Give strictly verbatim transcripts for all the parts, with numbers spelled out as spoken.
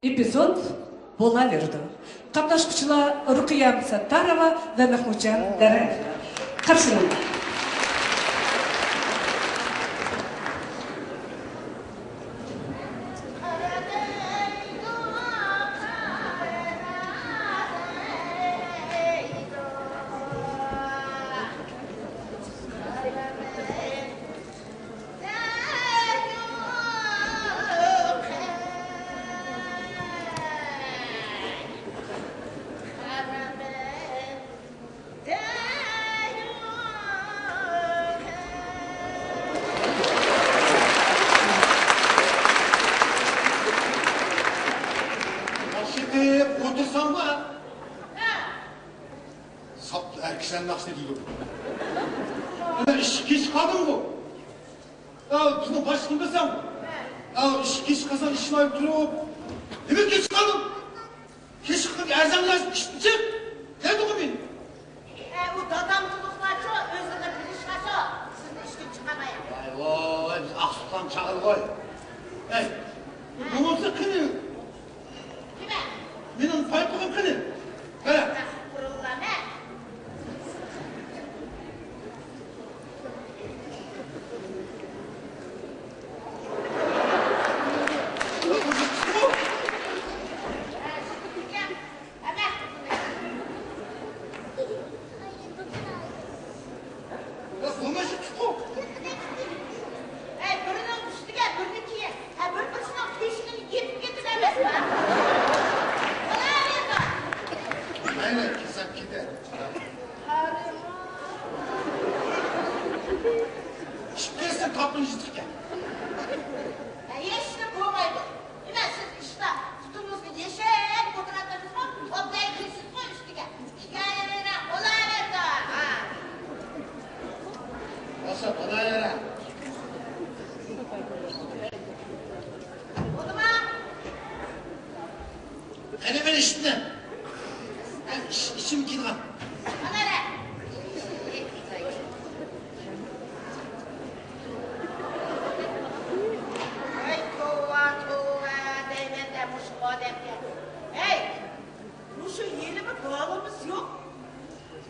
ئېپىزود بولاۋېرىدۇ. قاتناشقۇچىلار رۇقىيە سەتتارова ۋە مەھمۇتجان دەرەن. قارشى ئالىمەن. ياخشى قىلىپ ئولتۇرساڭغۇ. ساپلا ئەر كىشىلەرنىڭ ناخشىسى دېگۈم. مانا ئىشقا كېچىكىپ قالدىڭغۇ. يا، بىزنىڭ باشلىقىمىز سەن. يا، ئىشقا كېچىكىپ قالساڭ ئىشنى ئايرىپ تۇرۇپ، نېمە كېچىكىپ قالدىڭ؟ كېچىكىپ قالساڭ ئەرزان بىلەن ئىشتىن چىق دېدىغۇ مېنى. ئە، ئۇ دادام تونۇقلارچۇ، ئۆزىنى بىلىشلەرچۇ، سىزنى ئىشتىن چىقارمايمەن. ۋاي، ۋاي، بىز ئاقسۇقلام چاغىلغۇ. ئەي، بۇ بولسا قېنى؟ نېمە؟ مېنىڭ پايپىقىم قېنى؟ ھە؟ ئەستەغپۇرۇللا، مە. ئەي، بىرىنىڭ ئۈستىگە بىرنى كىيىڭ. ھە، بىر-بىرسىنىڭ تۆشۈكىنى يېپىپ كېتىدۇ ئەمەسمۇ؟ بولاۋېرىدۇ. مەيلى، كېسەپ كېتە. ئىككىسى تاپقىنى يىتىقكەن. ھە، ھېچنېمە بولمايدۇ. نېمە سىز ئىشتا پۇتىڭىزنى يېشىپ ئولتۇراتتىڭىزمۇ؟ توپلايدىسىزغۇ ئۈستىگە. ئىككىيلەن بولاۋېرىدۇ. ھا. بولسا بولاۋېرە. بولدىما؟ قېنى مېنى ئىشتىن. ئىش، ئىشىم كېلىدىغان. مانا رە. ۋاي توۋا، توۋا دەيمەن-دە مۇشۇ ئادەمگە. ھەي، مۇشۇ ھېلىمۇ بالىمىز يوق.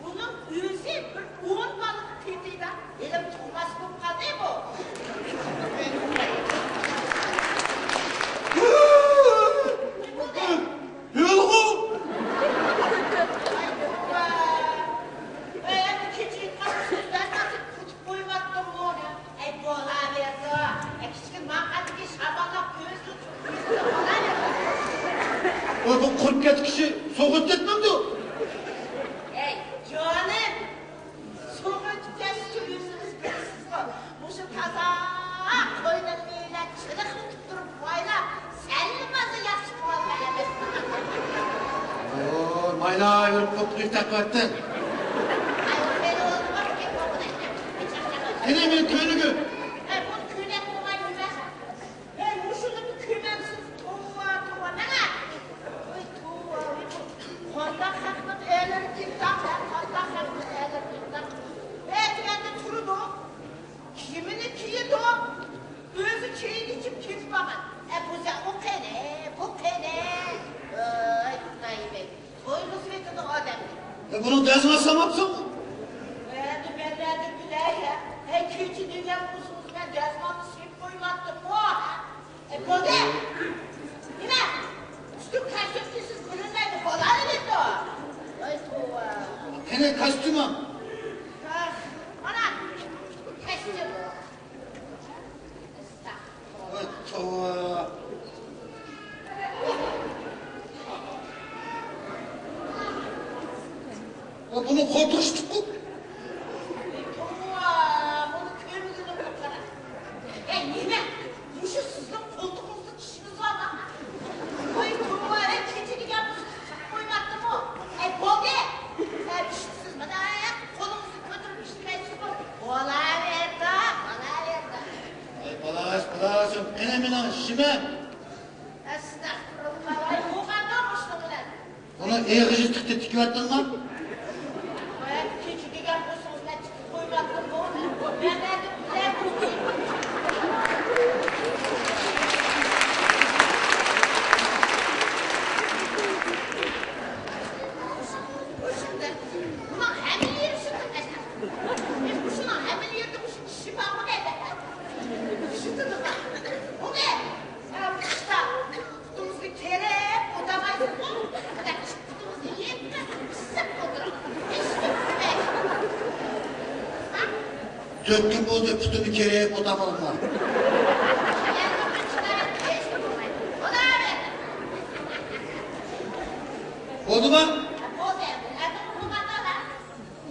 بۇنىڭ ئۆزى بىر ئون بالىغا تېتىيدۇ. ھېلىمۇ تۇغماس بولۇپ قالدى بۇ. ھېلىغۇ. ۋاي توۋا. ۋاي ئەمدى كېچە ياتقان سۆزلەرنى قويماپتىمغۇ. ئەي، بولاۋېرىدۇ. ئەي، كىچىككىنە ماڭقاندىكى شاماللاپ كۆزىنى تۇتۇپ بولاۋېرىدۇ. ئۇ، بۇ قۇرۇپ كەتكۈچى سوغۇپ كەتمەمدۇ؟ ئەي، جانىم، سوغۇپ كەتسىچۇ ئۆزىڭىز بىلىسىزغۇ. مۇشۇ تازا قوينىنى بىلەن چىلىقنى تۇتتۇرۇپ مايلاپ، سەللىمازا ياخشى بولغان ئەمەس. ئوي، مايلاۋېرىپ قوپتۇق ئىفتار قىلىۋەتتىم. قېنى مېنى كۆينىگۈ؟ ئەي، بۇنى كۆينەك بولماي نېمە؟ ئەي، مۇشۇنى كۆيمەمسىز؟ توۋا، توۋا، مانا. ۋاي توۋا، ۋاي توۋا. قانداق خەقنىڭ ئەرلىرى تىمساھ، قانداق خەقنىڭ ئەرلىرى تىمساھ. ئەتىگەندە تۇرىدۇ. كىيىمىنى كىيىدۇ، ئۆزى چېيىنى ئىچىپ كېتىپ بارغان. ئە، بۇ زە-، ئۇ قېنى، بۇ قېنى؟ ۋاي خۇدايىم ئەي، تويغۇزۇۋېتىدۇ ئادەمنى. ئە، بۇنىڭ دەزمال سالماپسىڭ؟ ئەمدى مەن نەدىن بىلەي، ھە؟ ھەي، كېچە دېگەن بولسىڭىز مەن دەزمالنى سېلىپ قويماپتىمغۇ، ھە؟ ئەي، بولدى. نېمە؟ ئۈستۈم كاستيۇمسىز كۆرۈنمەيدۇ، بولاۋېرىدۇ. ۋاي توۋا. قېنى كاستيۇمۇڭ؟ ئاھ، مانا، كاستيۇم. ئەستەغپۇرۇللا. ۋاي توۋا. ۋە بۇنى قولتۇقى ئىشتۇققۇ. توۋا، بۇنى كۆرمىگىنىمگە قارا. ئەي، نېمە؟ مۇشۇ سىزنىڭ قولتۇقىڭىزدا چىشىڭىز بارمۇ؟ ۋاي توۋا، ئەي، كېچە دېگەن بۇزۇق چىقىپ قويماپتىمۇ؟ ئەي، بولدى. ئەي، ئىشتىسىز، مانا، قولىڭىزنى كۆتۈرۈپ ئىشلىمەيسىزغۇ. بولاۋېرىدۇ، بولاۋېرىدۇ. ۋاي، بالاس، بالاس، قېنى مېنىڭ شىمەم؟ ئەستەغپۇرۇللا، ۋاي، بولغاندۇ مۇشۇنىڭ بىلەن؟ ئۇنى ئېغىزى تىكتە تىكىۋەتتىڭمۇ؟ ۋاي، كېچە دېگەن بولسىڭىز، مەن تىكىپ قويماپتىمغۇ. مەن نەدىن بىلەي بۇنى؟ تۆت كۈن بولدى، پۇتۇمنى كېرىيىپ ئولتۇرۇۋالدىم. بولدىما؟ بولدى.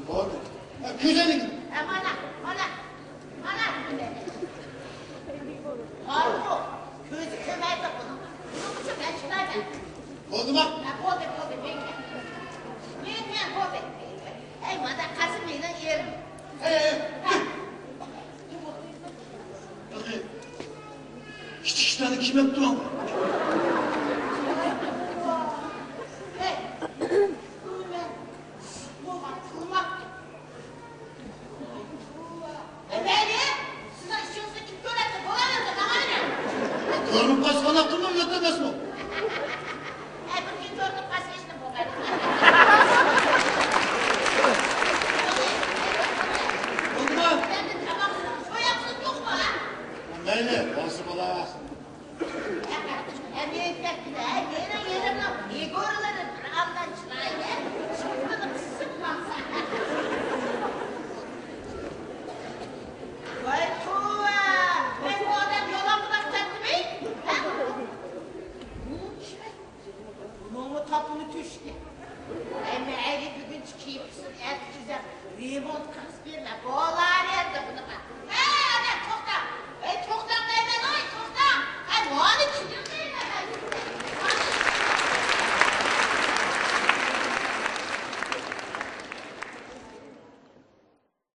بولدى. كۆزۈڭنى. مانا، مانا، مانا. كۆزى كۆرمەيدۇ بۇنىڭ. بۇنىڭ ئۈچۈن مەن چىدايمەن. بولدىما؟ بولدى، بولدى، مەن. مەن، مەن، بولدى. ئەي، مانا قارىسا مېنىڭ ئېرىم. ئەي، ئەي، تۇر. تېخى ئىچكىچىلەرنى كىيمەپتۇ. مەيلى، سىزنىڭ ئىچىڭىزنى كىم كۆرەتتى؟ بولۇۋەرسۇن، ماڭا نېمە؟ كۆرۈنۈپ قالسا قانداق قىلىمەن، ئۆلتۈرمەسمۇ؟ ئەي، بىر كۈن كۆرۈنۈپ قالسا ھېچنېمە بولمايدۇ. بولدىما؟ سەندە تاماقنى سوياقسىز يوقمۇ، ھە؟ مەيلى، بولسا بولۇۋەرسۇن. ئەمەلىيەتتە، مېنىڭ يېرىمنىڭ فىگۇرىلىرى بىر ئالدان چىرايلىق، چىققىنى قىسىپ ماڭسا. ۋاي توۋا! ۋاي، بۇ ئادەم يالاڭ قۇلاق چاتتىمۇ؟ ھە؟ بۇنىڭمۇ تاپىنى تۆشۈكى. ئەمما ئەگەر بۈگۈنچە كىيىپ، ئەتە تۈزەپ، رېمونت